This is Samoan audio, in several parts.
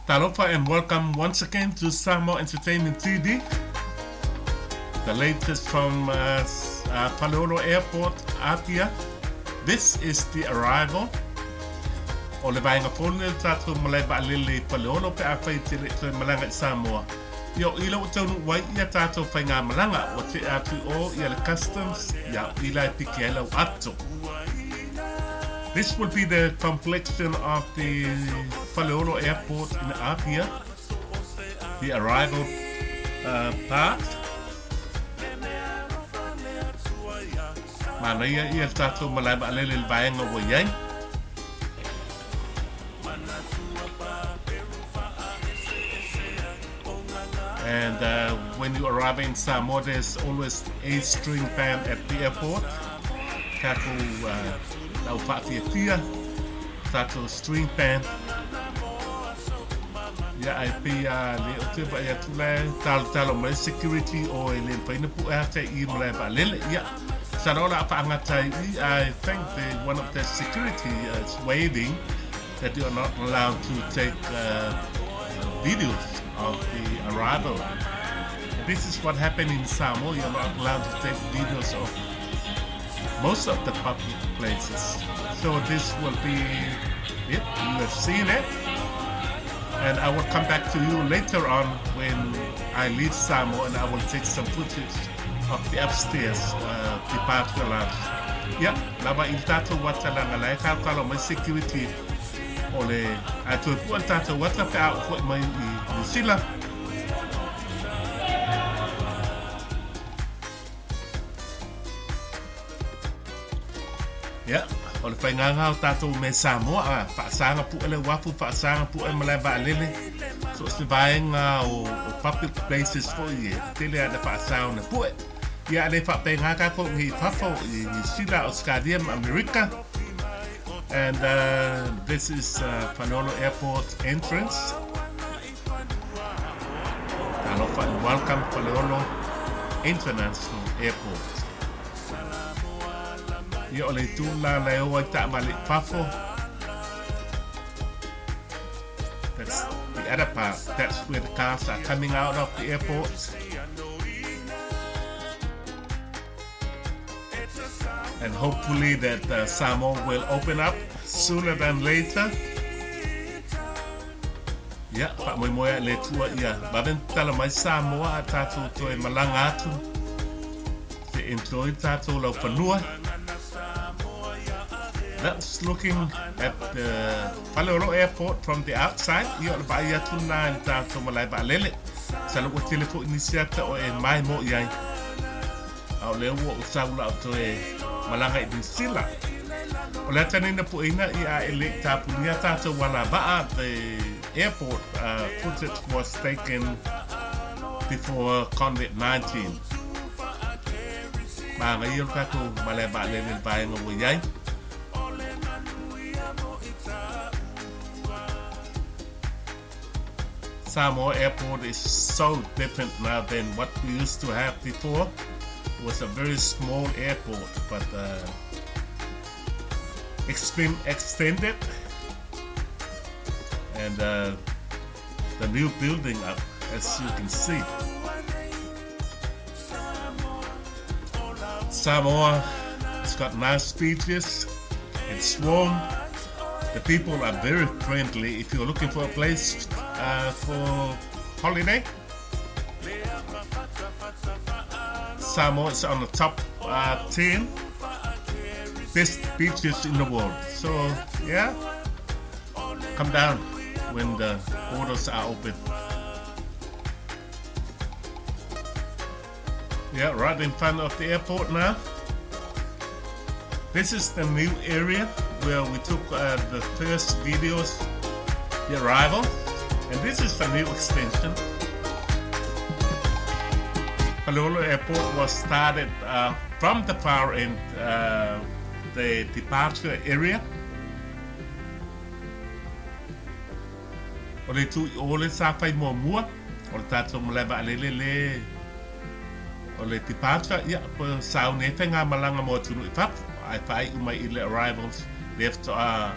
Talofa and welcome once again to Samoa Entertainment TV. The latest from uh, uh, Faleolo Airport, Apia. This is the arrival. O le vaenga fou lenei o le tatou malae vaalele i Faleolo pe afai e te le i toe malaga i Samoa. Ia o i la ua taunuu ai ia tatou faigamalaga, ua tea atu i o ia le Customs, ia o i la e piki ai lau ato. This will be the complexion of the Faleolo Airport in Apia, the arrival uh, part. Manaia ia le tatou malae vaalele i le vaega ua i ai. And uh, when you arrive in Samoa, there's always a string band at the airport. Tātou uh, lau whaafiafia, tātou string band. Ia ai pei a le o te vai atu la talo talo mai security o e le mawhai na pu e hata i malae vaalele. Ia, sa rola a whaangata i, I think the, one of the security is waving that you are not allowed to take uh, videos of the arrival. This is what happened in Samoa. You're not allowed to take videos of most of the public places. So this will be it. You have seen it. And I will come back to you later on when I leave Samoa and I will take some footage of the upstairs uh, departure lounge. Ia, lava i le tatou ata leaga la e kalokalo mai security o le ae toe pua le tatou ata pe a oo foi mai i New Zealand. Ia, o le faigāga o tatou me Samoa, a, faasaga pue le uafu, faasaga pue malae vaalele, so o se vaega o, o public places foi e tele a na faasaga ona pue. Ia, a le faapēgā tatou i fafo i New Zealand, Australia ma Amerika. And uh, this is uh, Faleolo Airport entrance. Talofa and welcome Faleolo International Airport. Ia o le itu la la e o ai taavale i fafo. That's the other part. That's where the cars are coming out of the airport. And hopefully that uh, Samoa will open up sooner than later. Ia, faamoemoe a le Atua ia vave ona tatala mai Samoa a tatou toe malaga atu te enjoy tatou laufanua. That's looking at the Faleolo Airport from the outside. Ia, o le vaai atu lena i le tatou malae vaalele. Masalo ua tele foi nisi ata o e maemo i ai. A o lea ua ou sau la o toe malaga i Niu Sila. O le ata nei na pueina i a e le i tapunia tatou ala vaa, the airport uh, footage was taken before COVID-19. Māngaia o le tatou malae vaalele i le vaega ua i ai. Samoa Airport is so different now than what we used to have before. It was a very small airport, but uh, it's been extended and uh, the new building up, as you can see. Samoa, it's got nice beaches, it's warm, the people are very friendly. If you're looking for a place uh, for holiday, Samoa is on the top uh, 10 best beaches in the world. So, yeah, come down when the borders are open. Yeah, right in front of the airport now. This is the new area where we took uh, the first videos, the arrival. And this is the new extension. Faleolo Airport was started uh, from the far end, uh, the departure area. O le itu i o le sa fai muamua, o le tatou malae vaalele le o le departure, ia, po sauni ai faigamalaga mo atunuu i fafo, ae faaiu mai i le arrivals, lea faatoa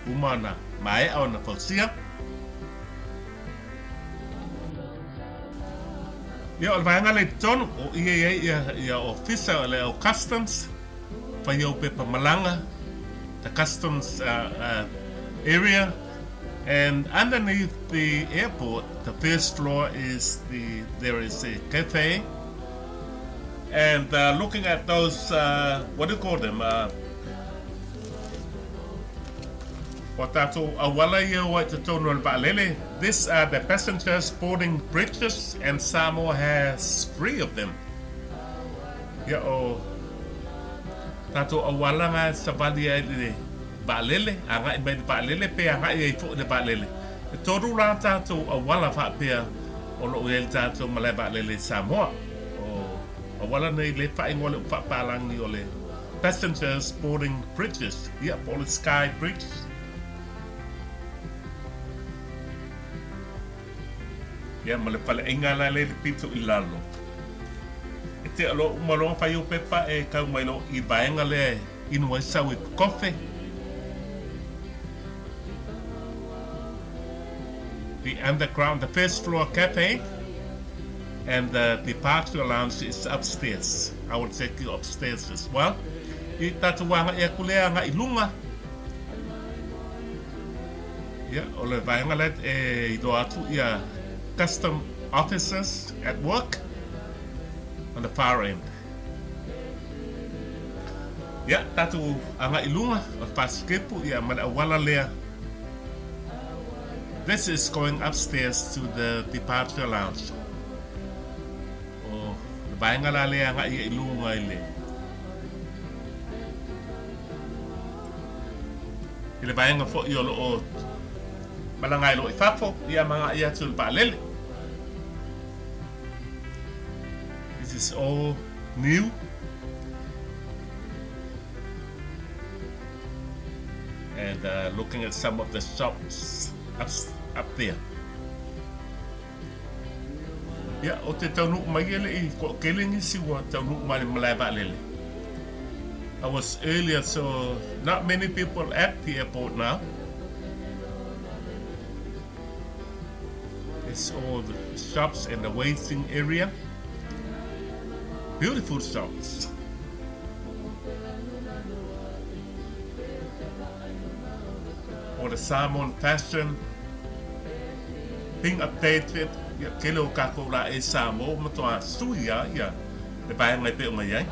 uma ona maea ona fausia. Ia, o le vaega lea i totonu, o i e i ai ia, ia ofisa o le au customs, fai au pepa malaga, the customs uh, uh, area. And underneath the airport, the first floor is the, there is a cafe. And uh, looking at those, uh, what do you call them? Uh, O tātou auala ia o ai te tonu o le vaalele. This are the passengers boarding bridges and Samoa has three of them. Ia o tātou auala ngā savali ai le vaalele, agai mai le vaalele pe agai ai foi le vaalele. E toru la tātou auala faapea o loo i ai le tātou malae vaalele i Samoa. O auala nei le faaigoa le upu faapalagi o le Passengers boarding bridges, ia po o le Sky Bridge. Ia ma le faleaiga la le le pito i lalo. E te alo uma loa fai o pepa e kau mai lo i vaega lea e inu ai sau i kofe. The underground, the first floor cafe and the departure lounge is upstairs. I will take you upstairs as well. I tātou wāngai aku lea nga i lunga. Ia, o le vaega lea e iloa atu ia custom officers at work on the far end. Ia, tātou agai i lunga o le fāsikepu, ia, ma le auala lea. This is going upstairs to the departure lounge. O le vaega la lea agai ia i lunga i le i le vaega foi o loo malaga ai loa i fafo, ia ma agai atu i le vaalele. This is all new. And uh, looking at some of the shops up, up there. Ia, o te taunuu mai e lei toatele nisi ua taunuu mai le malae vaalele. I was earlier, so not many people at the airport now. It's all the shops and the waiting area. Beautiful shops. All the Samoan fashion being updated. Ia, tele o kākou la e Samoa ua matoa sui a ia le vaega e pei ona i ai.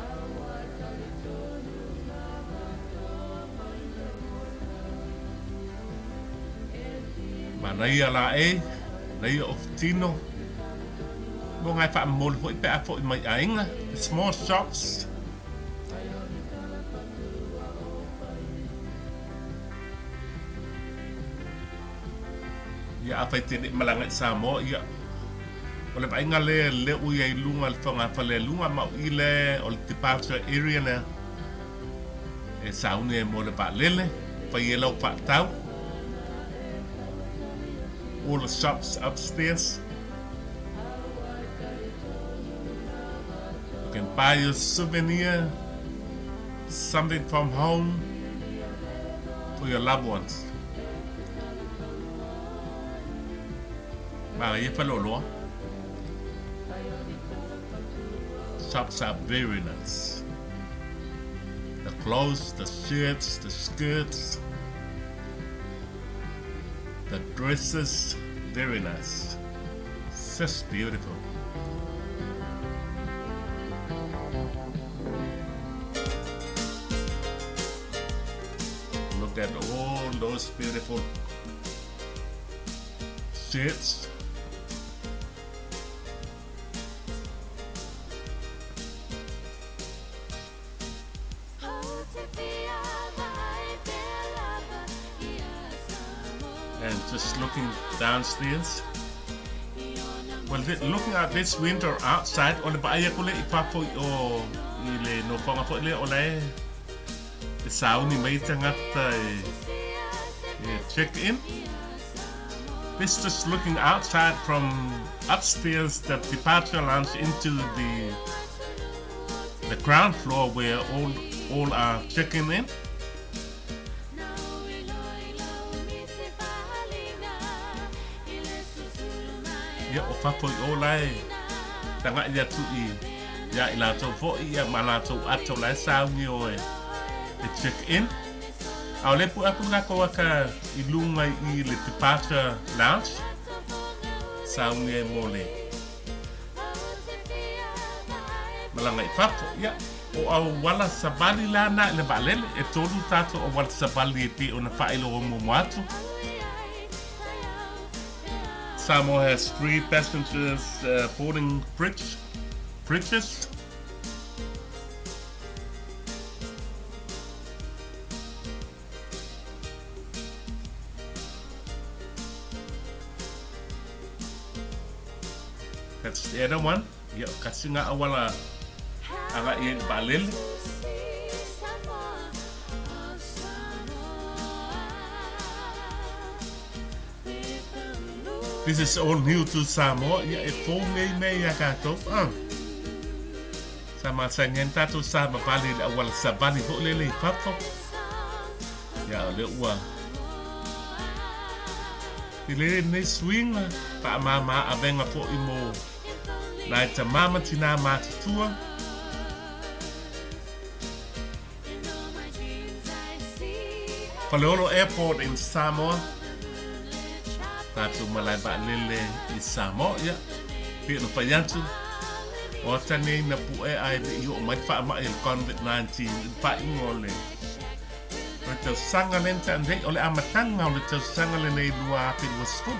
Manaia la e, manaia o tino. Mo ngai whaamomoli hoi pe a foi mai aiga. The small shops. Ia afai te le malaga i Samoa, ia o le vaaiga lea le ui ai lunga le fogafale lunga ma o i le o le departure area lea e sauni ai mo le vaalele, fai ai lau faatau. All the shops upstairs. You can buy your souvenir, something from home for your loved ones. Manaia faleoloa. Shops are very nice. The clothes, the shirts, the skirts, the dresses, very nice. Just beautiful. Look at all those beautiful shirts. And just looking downstairs. Well, looking at this window outside, o le vaai aku le i fafo i o i le nofoaga foi lea o la e e sauni mai tagata e, e check in. This just looking outside from upstairs the departure lounge into the the ground floor where all all are checking in. Ia, o fafo i o la e. Taga'i atu i iā i latou fo'i ia ma latou ato la e sauni o e e check in. A o le pu'e atu latou ata i luga i le departure lounge, sauni ai mo le malaga i fafo. Ia, o auala savali la na i le vaalele, e tolu tatou auala savali e pei ona faailoa muamua atu. Samoa has three passengers boarding bridge, bridges. That's the other one. Ia, kasi nga awala aga i vaalele. This is all new to Samoa. Ia, e fou nei mea iā tatou. Ah. Sa masani ai tatou sa vavali i le auala savali foi lele i fafo. Ia, o lea ua tele lenei suiga, faamama avega foi mo nai tamā ma tinā matutua. Faleolo Airport in Samoa. Tatou malae vaalele i Samoa. Ia, pei ona fai atu, o ata nei na pu'e ae le i oo mai le faamai o le COVID-19 i le faaiuga o le o le tausaga lea na tea nei, o le amataga o le tausaga lenei 2020.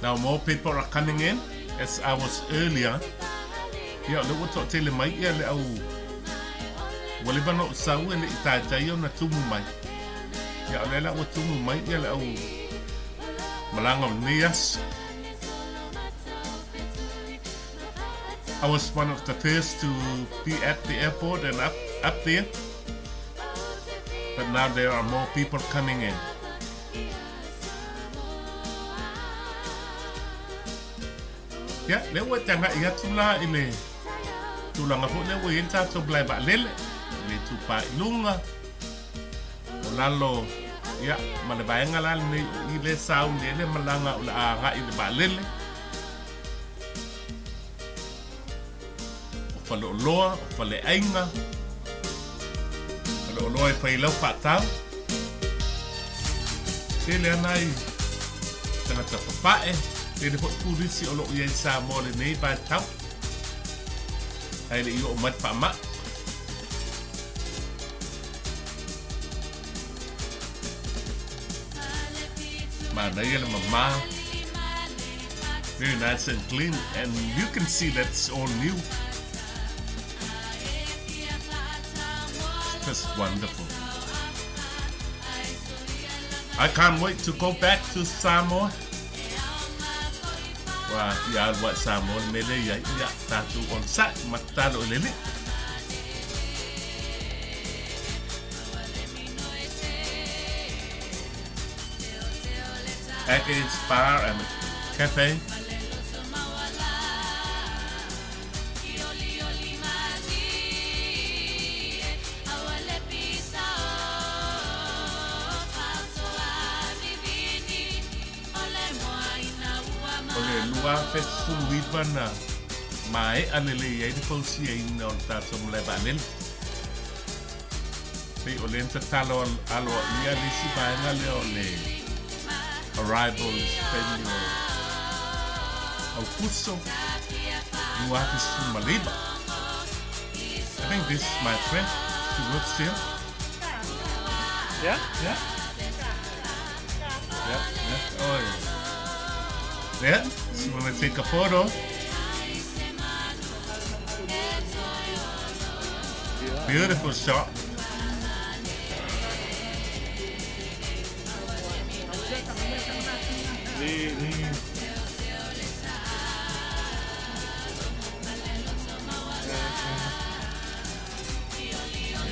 Now more people are coming in as I was earlier. Ia, o lea ua toatele mai ia le au ua leva ona ou sau e le i taitai ona tumu mai. Ia, o lea la ua tumu mai ia le au malaga o lenei aso. I was one of the first to be at the airport and up, up there. But now there are more people coming in. Ia, lea ua e tagai atu la i le tulaga foi lea ua i ai le tatou malae vaalele, le itupa i luga, o lalo, ia, ma le vaega la lenei o i lea e sauni ai le malaga o le a agai i le vaalele. O Faleoloa, o Faleaiga, Faleoloa e fai ai lau faatau. Tele lava nai tagata papae, tele foi turisi o lo o i ai i Samoa i lenei vaitau, ae le i oo mai le faamai. Manaia le mama. Very nice and clean and you can see that it's all new. It's just wonderful. I can't wait to go back to Samoa. Ua fia alu ai Samoa le mea lea i ai ia tatou onosai ma tatalo i le Alii. Package Bar and Cafe. O le 2019 na mae'a lelei ai le fausiaina o le tatou malae vaalele. Pei o lea na tatalo aloaia le isi vaega lea o le arrival i se taimi o Aukuso 2019. I think this is my friend. She works here. Yeah? Yeah. Yeah, yeah. Oh, yeah. Yeah, she wanna take a photo. Beautiful shot.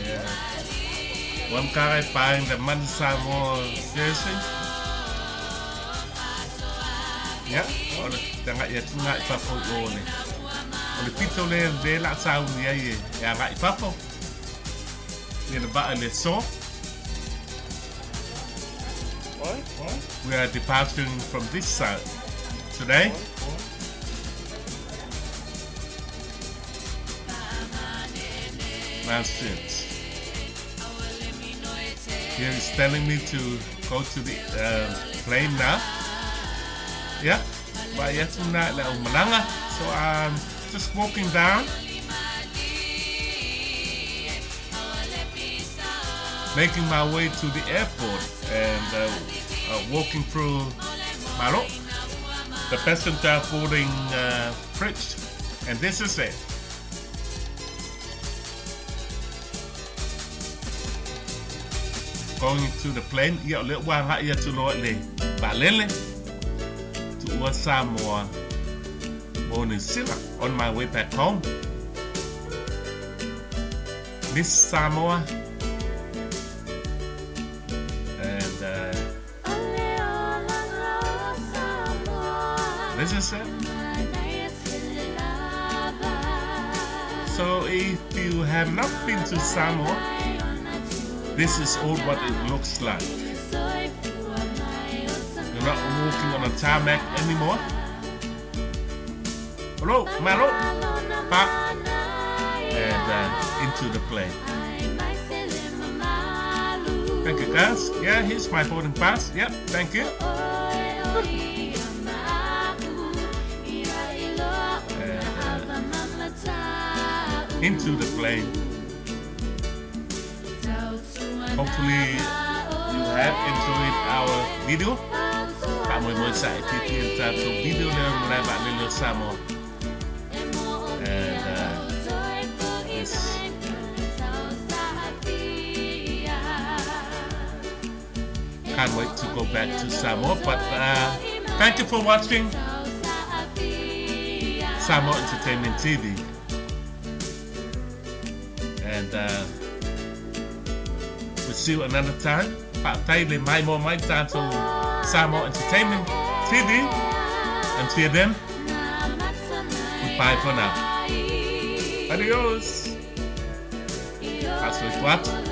Yeah. One guy buying the Manu Samoa jersey. Yeah, o le taga'i atu lena i fafo i o le. O le pito lea lea la sauni ai e, e agai fafo. Ia le vaa le so. We are departing from this side today. That's it. Here is telling me to go to the uh, plane now. Yeah, but yes, malanga. So I'm just walking down. Making my way to the airport and uh, uh, walking through Malo, the passenger boarding uh, bridge. And this is it. Going to the plane, ia o lea ua agai atu loa i le vaalele, tuua Samoa mo New Zealand on my way back home. Miss Samoa and uh, this is it. So if you have not been to Samoa, this is all what it looks like. You're not walking on a tarmac anymore. Hello, Malo, back, and uh, into the plane. Thank you, guys. Yeah, here's my boarding pass. Yep, thank you. And, uh, into the plane. Hopefully you have enjoyed our video. Faamoemoe sa e fiafia i le tatou video lea o le malae vaalele o Samoa. And uh, this can't wait to go back to Samoa. But uh, thank you for watching Samoa Entertainment TV. And uh, we'll see you another time. Faafetai le maimoa mai tatou Samoa Entertainment TV. Until then, goodbye for now. Adios. Faasoifua atu.